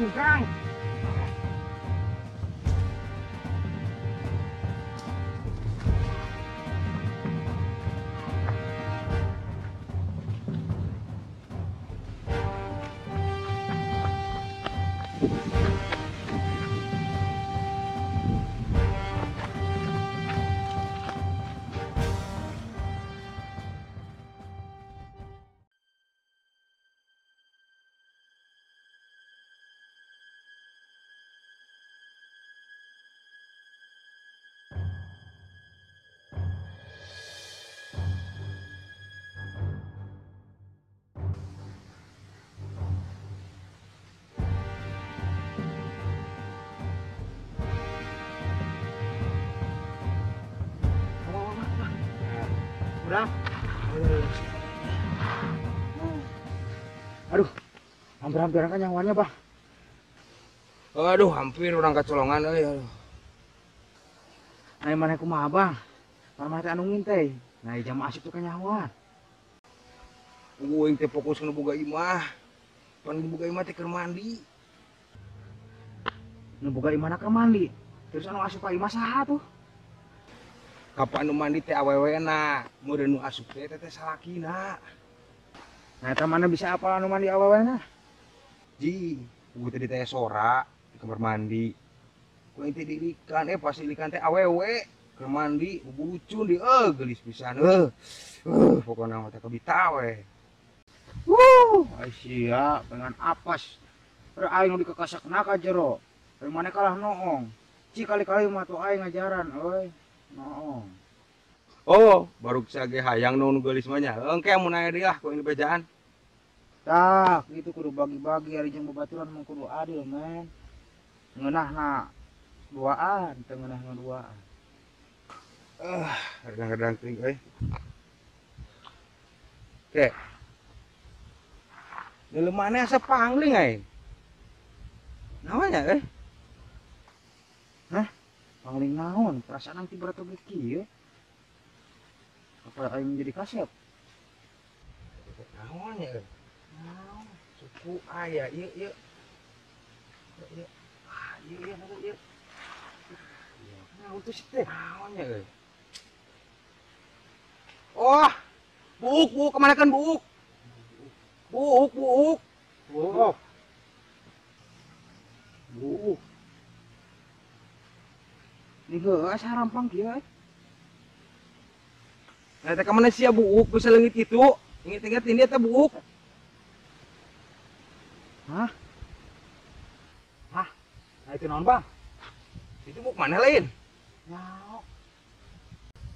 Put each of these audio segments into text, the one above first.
Kang. Udah. Aduh, hampir-hampir kan nyawannya, Bang. Aduh, hampir orang kecolongan euy. Aduh. Nah, mana kumaha, Bang? Mana teh anu ngintai. Nah, jam asup tuh kanyawan. Aing teh fokus nu boga imah. Pan boga imah teh keur mandi. Nu boga imahna keur mandi. Terus anu asup ka imah saha tuh? Kapan nu mandi teh awewena, meureun nu asup teh teh salakina. Nah, eta mana bisa apal anu mandi awewena? Ji, gua teh ditanya sora di kamar mandi. Ku aing teh dilikan, pas dilikan teh awewe keur mandi, bubulucun di geulis pisan. Pokona mah teh kabita we. Wuh, ai sia pengen apes. Rek aing nu dikekasakna ka jero. Rek maneh kalah noong. Ci kali-kali mah tuh aing ngajaran euy. Noong. Oh, baru ge hayang nu geulis mah nya. Engke mun aya deui lah ku aing dibejaan. Tah, gitu kudu bagi-bagi ari jeung babaturan mah kudu adil, men. Ngeunahna duaan, teu ngeunahna duaan. Redang-redang teuing euy. Oke. Deuleu maneh asa pangling aing. Naon nya euy? Hah? Pangling naon? Perasaan nanti berat oge kieu. Apa aing jadi kasep? Naon nya euy? Naon? Suku aya ieu ieu. Ieu. Ah, ieu ieu ieu. Naon tuh sih teh? Naon nya euy? Oh, buuk buuk kemana kan buuk? Buuk buuk. Buuk. Buuk. Ini gak asa rampang kieu euy. Nah, teh ka mana sia buuk bisa leungit kitu? Ingat-ingat ini eta buuk. Hah? Hah? Nah itu naon, Bang? Itu buuk mana lain? Nyaho.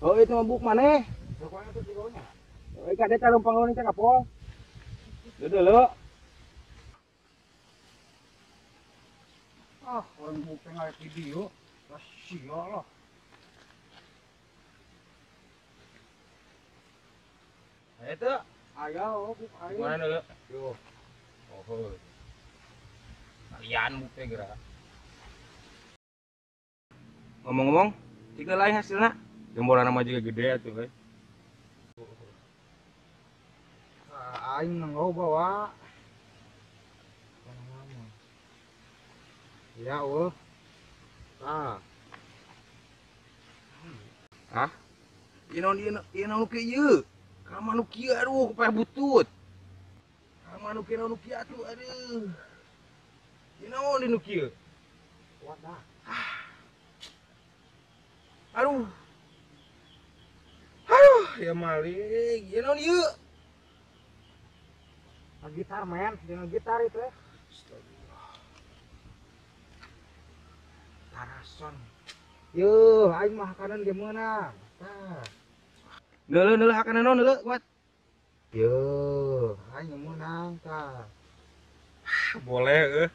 Oh, itu mah buuk mana? Pokoknya tuh digonya. Oh, kade teh lempang lawan teh kapol. Deuleu. Ah, orang buuk teh ngaliat video. Sia lah. Itu ayo, buuk ayo. Mana deuleu? Yo. Oh. Kalian buuk teh geura. Ngomong-ngomong, jika lain hasilna, jembolan nama juga gede atuh euy. Aing nang bawa. Ya, eueuh. Tah. Hah? Ieu naon ieu naon kieu ieu? Ka nu kieu aduh kupeh butut. Ka nu kieu naon kieu atuh aduh. Ieu naon di nu kieu? Wadah. Aduh. Aduh, ya maling. Ieu naon ieu? Gitar, men, dengan gitar itu ya. Astagfirullah. Tarason. Yuh, aing mah hakanan ge meunang. Tah. Neuleuh neuleuh hakanan naon neuleuh, kuat. Yuh, aing meunang tah. Boleh euy.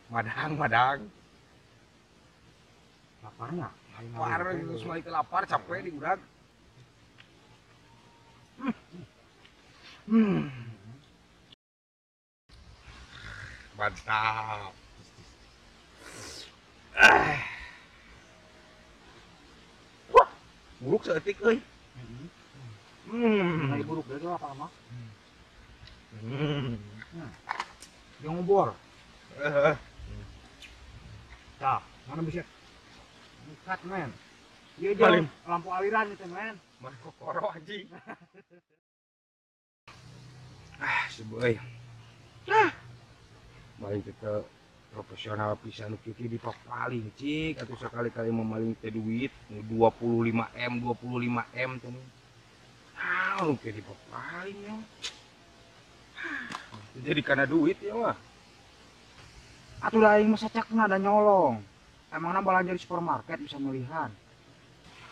Madang, madang. Laparnya? Lapar, geus mah lapar capek di udag. Mantap. Wah, buruk seetik euy. Lagi buruk deui apa mah? Yang ngobor. Heeh. Tah, mana bisa? Bukat, men. Ieu jeung lampu aliran itu, men. Mah kokoro anjing. Ah, sebeuy. Ah. Maling teh profesional pisan nu kieu dipapaling cik atuh sakali-kali memaling teh duit 25 M 25 M teh. Ah, nu kieu dipapaling ya. Jadi karena duit ya mah. Atuh da aing mah sacakna da nyolong. Emangna balanja di supermarket bisa melihan.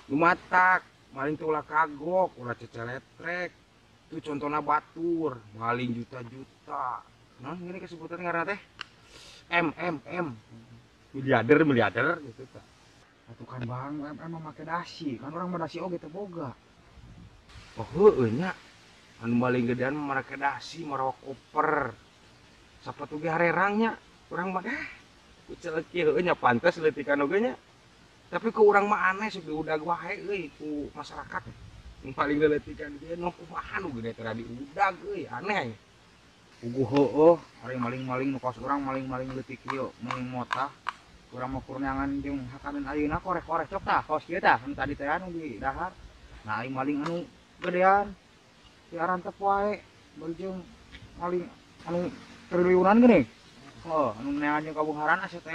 Nu matak maling teh ulah kagok, ulah ceceletrek. Itu contohna batur, maling juta-juta. Nah, ini kesebutan ngaranna teh M M M. Miliarder miliarder gitu tah. Atuh kan bang, M M mah make dasi, kan urang mah dasi oge teu boga. Oh heueuh nya. Anu maling gedean mah make dasi, marawa koper. Sapatu ge harerang nya, urang mah kucel kieu heueuh nya pantes leutikan oge nya. Tapi ku urang mah aneh sok diudag wae euy ku masyarakat. Nu paling leuletikan ge nu kumaha nu gede teh diudag euy, aneh. Puguh heueuh, ari maling-maling nu kaos urang maling-maling leutik kieu, maling motah. Urang mah kurniangan jeung hakaneun ayeuna koreh-koreh cok tah, kaos kieu tah, nu tadi teh anu di dahar. Nah aing maling anu gedean. Diarantep wae, bari jeung maling anu triliunan geuning. Heuh, anu neangan jeung kabeungharan asa teh.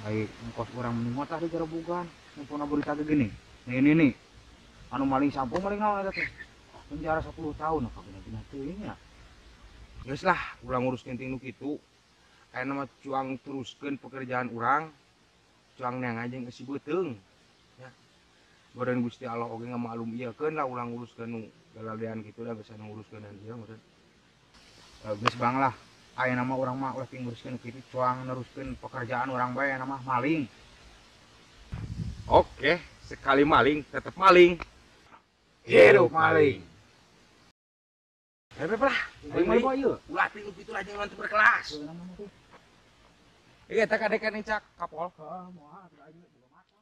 Ai kos urang mending motah di gerebugan, ngumpulna berita ge geuning. Nih ini nih. Anu maling sampo maling naon eta teh? Penjara 10 tahun apa geuning teuing nya. Geus lah, ulah nguruskeun ting nu kitu. Ayeuna mah cuang teruskeun pekerjaan urang. Cuang neangan jeung eusi beuteung. Ya. Badan Gusti Allah oge ngamaklum ieu keun lah ulah nguruskeun nu galalean kitu da geus anu nguruskeun ieu meureun. Geus bang lah. Ayeuna mah urang mah ulah ting nguruskeun kitu, cuang neruskeun pekerjaan urang bae ayeuna mah maling. Oke, sekali maling tetep maling. Hidup maling. Bebek lah, Aing maling bae ieu. Ulah ting nu kitu lah jeung teu berkelas. Iya, tak kadekan cak kapol. Heeh, moal atuh aing boga mata.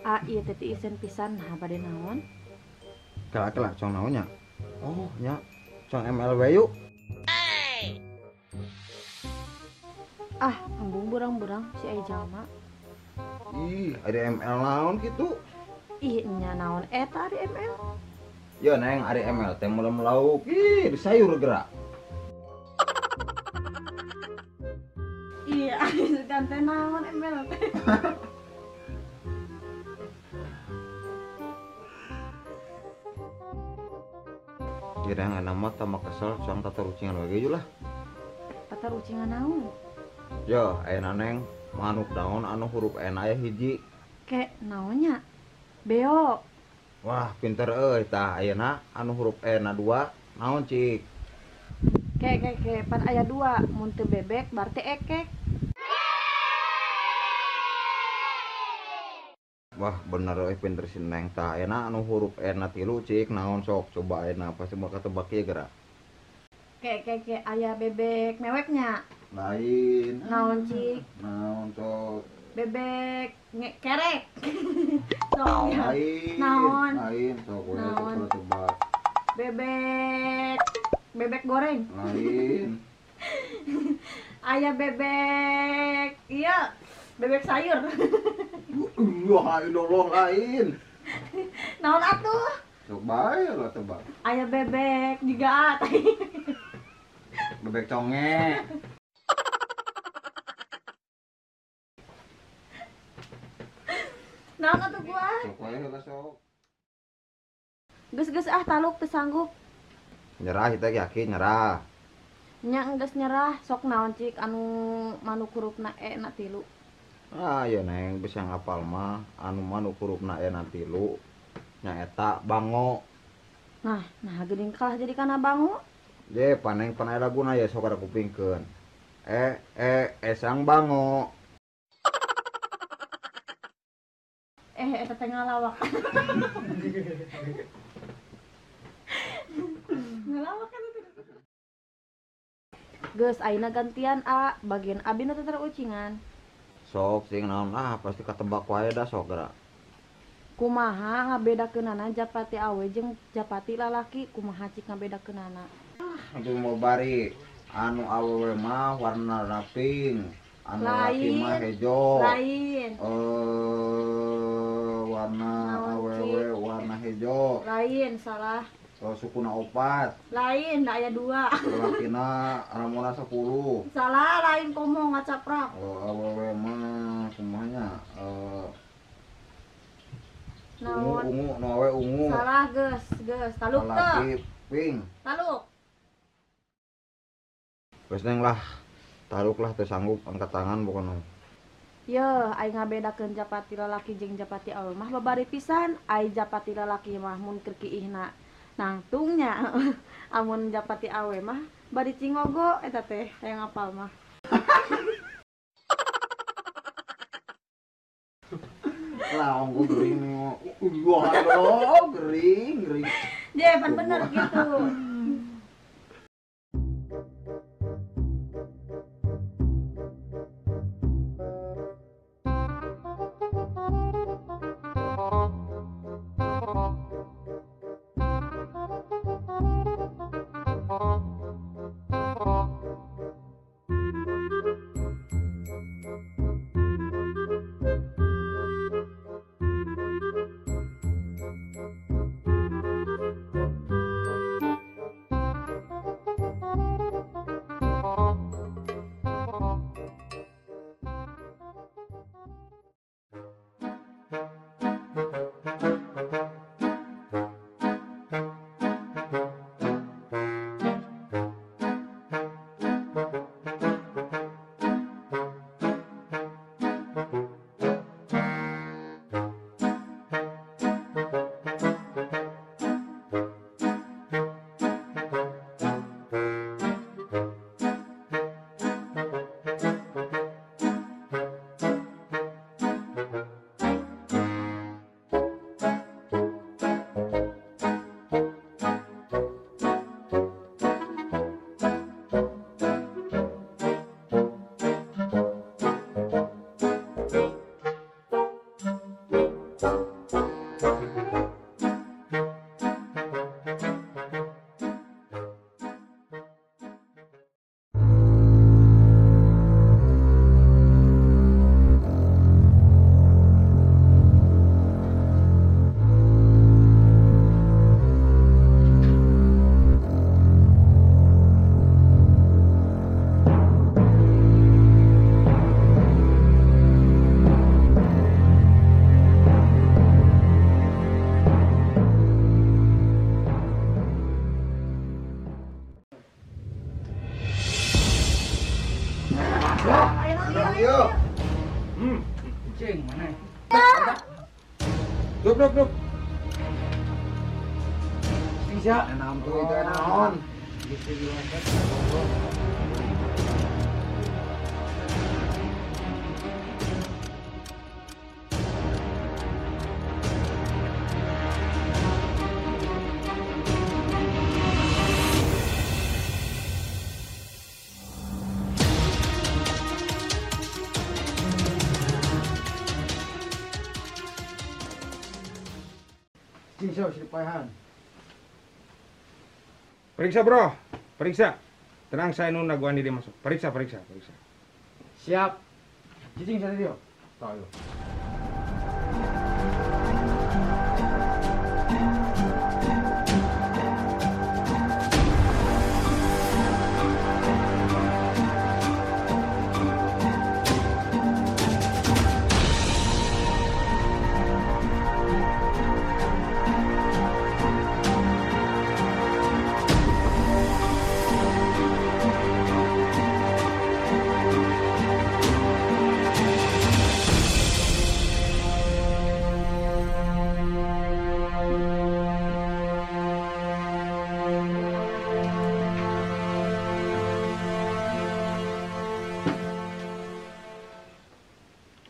Ah, iya teh isen pisan nah bade naon? Kela-kela cong naonnya? Oh, nya cong MLW yuk. Ah, embung burang-burang si ai jalma. Ih, ada ML naon kitu? Ih, nya naon eta ari ML? Yo neng, ari ML teh melem lauk. Ih, di sayur gerak. Iya, ari sugan teh naon ML teh? Kira nggak nama tambah kesel soang tata rucingan lagi lah. Tata rucingan naon? Yo, ayeuna neng manuk daun anu huruf N aya hiji. Ke naonnya? Beo. Wah, pinter euy tah ayeuna anu huruf N na 2 naon cik? Ke ke ke pan aya 2 mun teu bebek berarti ekek. Wah, bener euy pinter si neng tah ayeuna anu huruf N na 3 cik naon sok coba ayeuna pasti bakal ketebak ieu geura. Ke ke ke aya bebek meweknya. Lain. Naon cik? Naon sok? Bebek kerek. Sok ya. Lain. Naon? Lain sok we sok tebak. Bebek bebek goreng. Lain. Aya bebek iya, bebek sayur. Wah, Allah lain. Naon atuh? Sok bae lah tebak. Aya bebek juga. Bebek conge. Naon atuh gua? Sok wae heula sok. Geus-geus ah taluk teu sanggup. Nyerah kita yakin nyerah. Nya geus nyerah sok naon cik anu manuk hurufna E na 3. Ah ya Neng bisa ngapal mah anu manuk hurufna E na 3 nyaeta bango. Nah, nah geuning kalah jadi kana bango. Je paneng pan aya laguna ya sok ada kupingkeun. E e esang bango. Eh eta teh ngalawak. Ngalawak kan itu. Geus ayeuna gantian A, bagian abi nu teu terucingan. Sok sing naon ah pasti katebak wae da sok geura. Kumaha ngabedakeunana japati awe jeung japati lalaki, kumaha cik ngabedakeunana? Atuh mau bari anu awewe mah warna pink, anu laki mah hejo. Lain. Warna awewe warna hejo. Lain salah. Sukuna 4. Lain, da aya 2. Lalakina ramona 10. Salah, lain komo ngacaprak. Awewe mah kumahanya naon? Ungu, nu awe ungu. Salah geus, geus. Taluk teu. Lalaki pink. Taluk. Geus Neng lah. Taluk lah teu sanggup angkat tangan pokona. Yeuh, ai ngabedakeun japati lalaki jeung japati awe mah babari pisan. Ai japati lalaki mah mun keur kiihna nangtungnya. Amun japati awe mah bari cingogo eta teh hayang apal mah. Lah onggo gering wah gering gering. Je pan bener gitu. Ayo. Cing mana? Dup dup dup. Sing sia. Naon tuh itu naon? Geus diangkat. Periksa bro, periksa. Tenang saya nunda gua dia masuk. Periksa, periksa, periksa. Siap. Cicing saya dia. Tahu.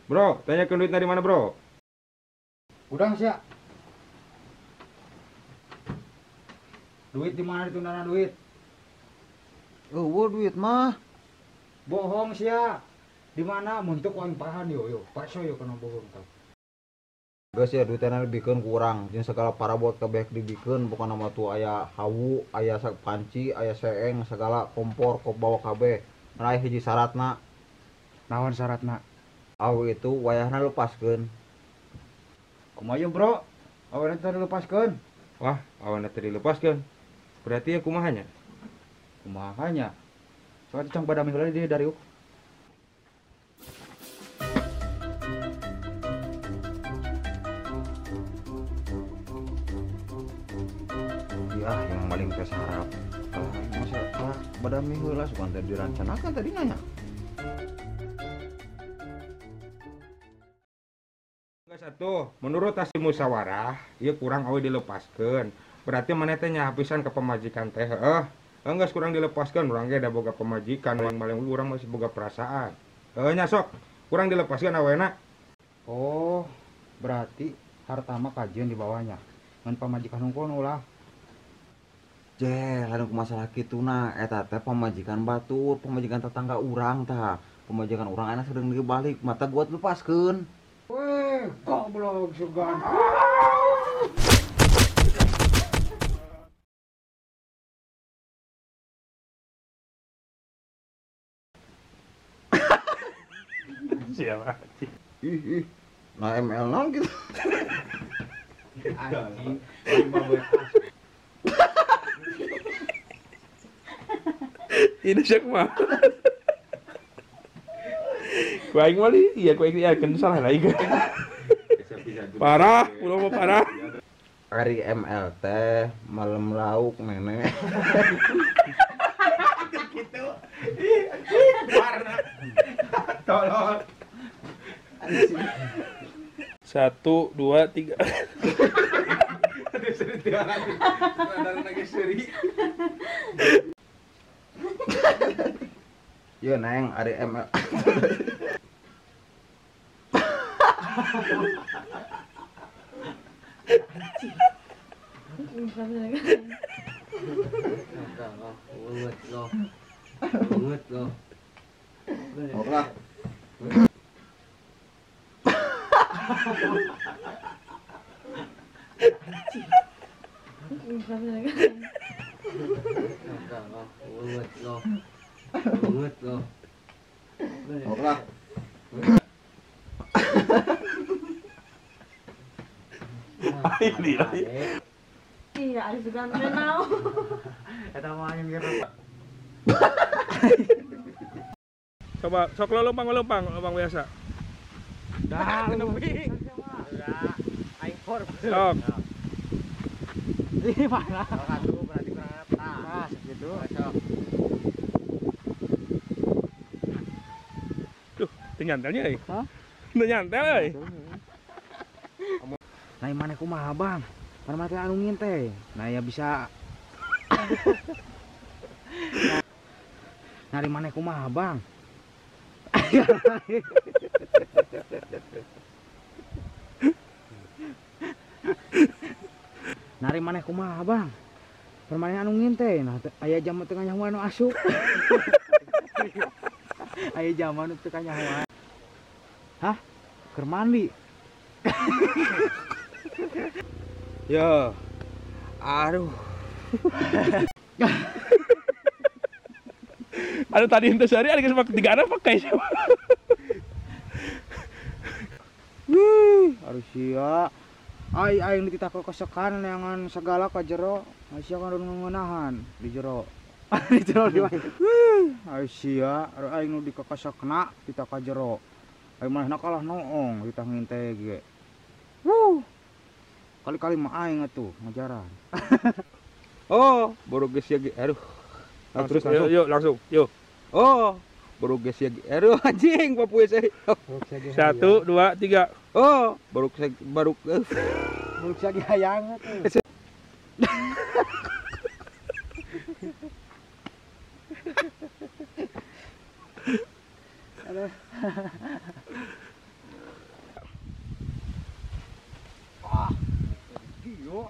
Bro, tanyakeun duitna di mana, Bro? Udah sia. Duit di mana ditundana duit? Eueuh duit mah. Bohong sia. Di mana mun teu ku aing pahan yo yo. Bakso yo kana bohong tah. Geus ya duitna dibikeun ku urang, jeung segala parabot kabeh dibikeun, pokona mah tuh aya hawu, aya panci, aya seeng, segala kompor kop bawa kabeh. Ngan aya hiji syaratna. Naon syaratna? Awe itu wayahna lepaskeun. Kumaha ieu, Bro? Awena teh dilepaskeun. Wah, awena teh dilepaskeun. Berarti ya kumaha nya? Kumaha nya? Soalnya cang badami heula di dariuk. Ya, yang maling teh sarap. Masa badami heula sugan teh dirancanakan tadi nanya. Satu, menurut hasil musyawarah, ieu kurang awe dilepaskeun. Berarti maneh teh nyahapisan ke pamajikan teh, heuh. Enggeus kurang dilepaskeun, urang ge da boga pamajikan, maling-maling urang masih boga perasaan. Heuh nya sok, kurang dilepaskeun awena. Oh, berarti harta mah kajian di bawahnya. Ngan pamajikan hungkul ulah. Jeh, lain ku masalah kituna, eta teh pamajikan batur, pamajikan tetangga urang tah. Pamajikan urang ayeuna sedeng deui balik, mata gua lepaskeun. Weh, goblok sugan. Siapa? Ih, ih. Nah ML naon gitu. Anjing, ini siapa mah? Ku aing mah iya ku aing kan salah lagi. Parah, pulau mah parah. Ari ML teh malam lauk nenek. Gitu. Ih, anjing, warna. Tolol. 1 2 3. Aduh, seri tiga lagi. Ada lagi seri. Yo neng, ari ML. Iya, ada juga nau. Eta mah anjing gitu. Coba sok lo lempang, lempang biasa. Dah, nepi. Aing for. Sok. Ini mana? Satu berarti kurang apa? Nah, segitu. Sok. Duh, teu nyantelnya euy. Hah? Teu nyantel euy. Nah, mana kumaha, Bang? Mana teh anu nginte. Nah, ya bisa. Nari mana kumaha, Bang? Nari maneh kumaha, Bang? Permainan anu nginte. Nah, aya jam teu kanyahoan nu asup. Aya jam anu teu kanyahoan. Hah? Keur mandi. Yo. Aduh. Aduh tadi henteu sehari ada geus tiga anak pakai siapa. Wih, harus sia. Ai aing dititah kesekan neangan segala ka jero, sia kan ngeunahan di jero. Di jero di mana? Wih, ai sia, aing nu dikekesekna titah ka jero. Aing manehna kalah noong ditah nginte ge. Wuh. Kali-kali mah aing atuh ngajaran. Oh, baru geus ya ge. Aduh. Nah, terus langsung. Yuk, langsung. Yuk. Oh, baru geus ya ge. Aduh anjing papuy saya. 1 2 3. Oh, baru baru baru lagi hayang atuh. Aduh. Hayu.